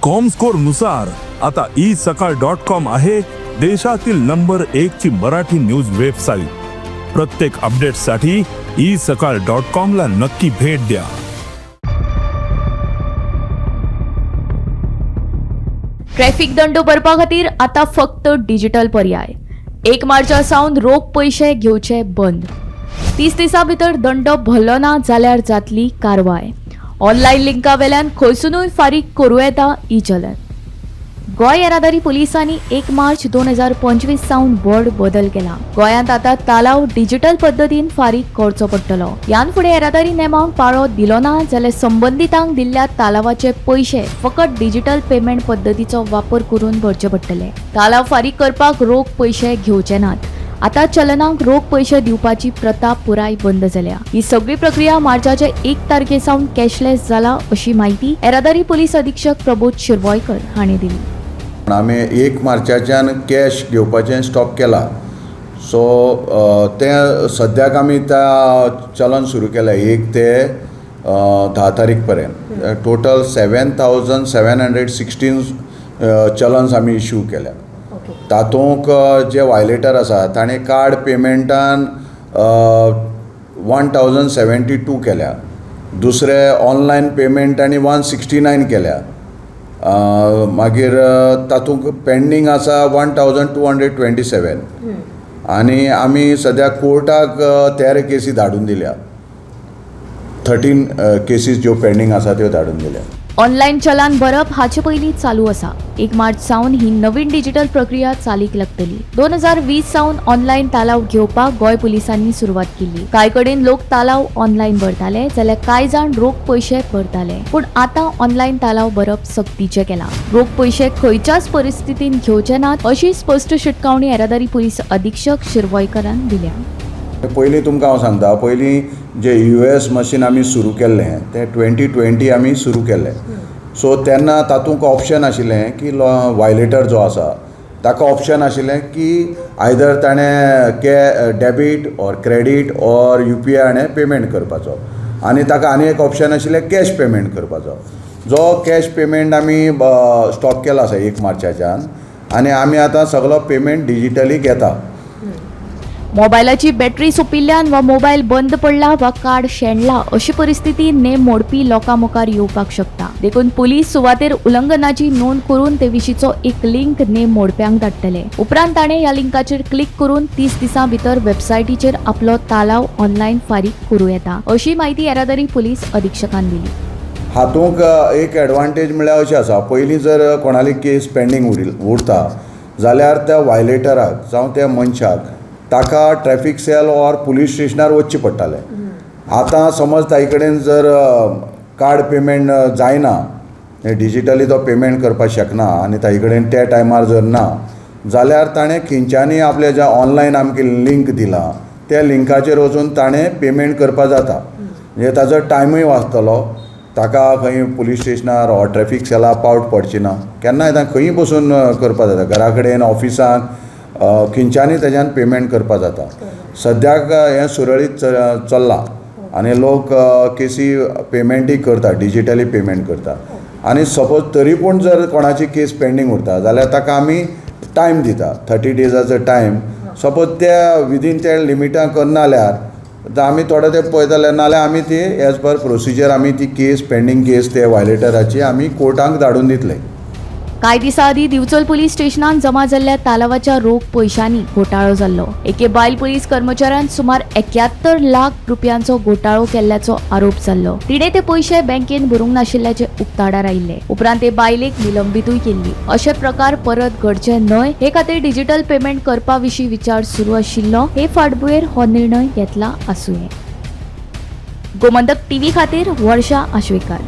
Comscore नुसार आता E सकाळ डॉट कॉम आहे देशातील नंबर एक ची मराठी न्यूज वेबसाईट. प्रत्येक अपडेटसाठी ई सकाळ डॉट कॉम ला नक्की भेट द्या. ट्रॅफिक दंड भरपा खातीर आतां फक्त डिजिटल पर्याय. 1 मार्चा सावन रोख पयशे घेवचे बंद. 30 दिसां भितर दंड भरलो ना जाल्यार जातली कारवाय. ऑनलायन लिंका वेल्यान खंयसुनूय फारीक करूं येता ई चलन. गोंय येरादारी पुलिसांनी 1 मार्च 2025 सावन व्हड बदल केला. गोंयांत आतां तालाव डिजिटल पद्दतीन फारीक करचो पडटलो. ह्यान फुडें येरादारी नेमांक पाळो दिलो ना जाल्यार संबंदितांक दिल्ल्या तालावाचे पयशे फकत डिजिटल पेमेंट पद्दतीचो वापर करून भरचे पडटले. तालाव फारीक करपाक रोख पयशे घेवचे नात. आतां चलनाक रोख पयशे दिवपाची प्रथा पुराय बंद जाल्या. ही सगळी प्रक्रिया मार्चाच्या 1 तारखे सावन कॅशलेस जाला, अशी माहिती येरादारी पोलीस अधीक्षक प्रबोध शिरवयकर हांणी दिली. आमी 1 मार्चाच्यान कॅश घेवपाचें स्टॉप केला. सो तें सद्याक आमी त्या चलन सुरू केलें 1 ते 10 तारीख पर्यंत. Total 7,716 challans आमी इश्यू केल्या. तातूंक जे वायलेटर आसा ताणें कार्ड पेमेंटान 1,072 केल्या, दुसरे ऑनलायन पेमेंट आनी 169 केल्या. मागीर तातूंत पेंडींग आसा 1,227 आनी आमी सद्या कोर्टाक 13 केसी धाडून दिल्या. 13 केसीस ज्यो पेंडींग आसा त्यो धाडून दिल्या. ऑनलायन चलान भरप हाचे पयलीं चालू आसा. 1 मार्च सावन ही नवीन डिजिटल प्रक्रिया चालीक लागतली. 2020 सावन ऑनलायन तालाव घेवपाक गोंय पुलिसांनी सुरवात केल्ली. कांय कडेन लोक तालाव ऑनलायन भरताले जाल्यार कांय जाण रोख पयशे भरताले. पूण आतां ऑनलायन तालाव भरप सक्तीचें केलां. रोख पयशे खंयच्याच परिस्थितीन घेवचे नात, अशी स्पश्ट शिटकावणी येरादारी पुलीस अधीक्षक शिरवयकरान दिल्या. पयलीं तुमकां हांव सांगता, पयलीं जे ईओएस मशीन आमी सुरू केल्लें तें 2020 आमी सुरू केल्लें. सो तेन्ना तातूंत ऑप्शन आशिल्लें की वायलेटर जो आसा ताका ऑप्शन आशिल्लें की आयदर ताणें K debit or credit or UPI हाणें पेमेंट करपाचो आनी ताका आनी एक ऑप्शन आशिल्लें कॅश पेमेंट करपाचो. जो कॅश पेमेंट आमी स्टॉप केला आसा 1 मार्चाच्यान आनी आमी आतां सगलो पेमेंट डिजिटली घेता. मोबायलाची बॅटरी सोंपिल्ल्यान वा मोबायल बंद पडला वा कार्ड शेणला अशी परिस्थिती नेम मोडपी लोकां मुखार येवपाक शकता. देखून पुलीस सुवातेर उल्लंघनाची नोंद करून ते विशींचो एक लिंक नेम मोडप्यांक धाडटले. उपरांत ताणें ह्या लिंकाचेर क्लिक करून 30 दिसां भितर वेबसायटीचेर आपलो तालाव ऑनलायन फारीक करूं येता, अशी माहिती येरादारी पुलीस अधीक्षकान दिली. हातूंक एक एडवांटेज म्हळ्यार अशें आसा, पयलीं जर कोणाली केस पेंडींग उरता जाल्यार त्या वायलेटराक जावं त्या मनशाक ताका ट्रॅफीक सेल ऑर पुलीस स्टेशनार वचचें पडटालें. आतां समज ताजे कडेन जर कार्ड पेमेंट जायना, डिजिटली तो पेमेंट करपाक शकना आनी ताजे कडेन त्या टायमार जर ना जाल्यार ताणें खंयच्यांनी आपल्या ज्या ऑनलायन आमकां लिंक दिला त्या लिंकाचेर वचून ताणें पेमेंट करपाक जाता. म्हणजे ताजो टायमूय वाचतलो, ताका खंय पुलीस स्टेशनार ऑर ट्रॅफीक सेलार पावट पडची ना. केन्नाय खंयूय बसून करपाक जाता, घरा कडेन, ऑफिसाक, खंयच्यानूय तेज्यान पेमेंट करपाक जाता. सद्याक हें सुरळीत चल्लां आनी लोक केसी पेमेंटूय करता, डिजिटली पेमेंट करता. आनी सपोज तरी पूण जर कोणाची केस पेंडींग उरता जाल्यार ताका आमी टायम दिता, 30 डेजाचो टायम. सपोज त्या विदीन त्या लिमिटां करना जाल्यार आमी थोडे ते पळयतले, नाल्यार आमी ती एज पर प्रोसिजर आमी ती केस, पेंडींग केस ते वायलेटराची आमी कोर्टाक धाडून दितले. कांय दिसां आदीं दिवचल पुलीस स्टेशनान जमा जाल्ल्या तालावाच्या रोख पयशांनी घोटाळो जाल्लो. एके बायल पुलीस कर्मचाऱ्यान सुमार 71 लाख रुपयांचो घोटाळो केल्ल्याचो आरोप जाल्लो. तिणें ते पयशे बँकेन भरूंक नाशिल्ल्याचे उक्ताडार आयिल्ले. उपरांत ते बायलेक निलंबितूय केल्ली. अशे प्रकार परत घडचे न्हय हे खातीर डिजिटल पेमेंट करपा विशीं विचार सुरू आशिल्लो. हे फाटभुंयेर हो निर्णय घेतला आसुये. गोमंतक टीव्ही खातीर वर्षा आश्वेकर.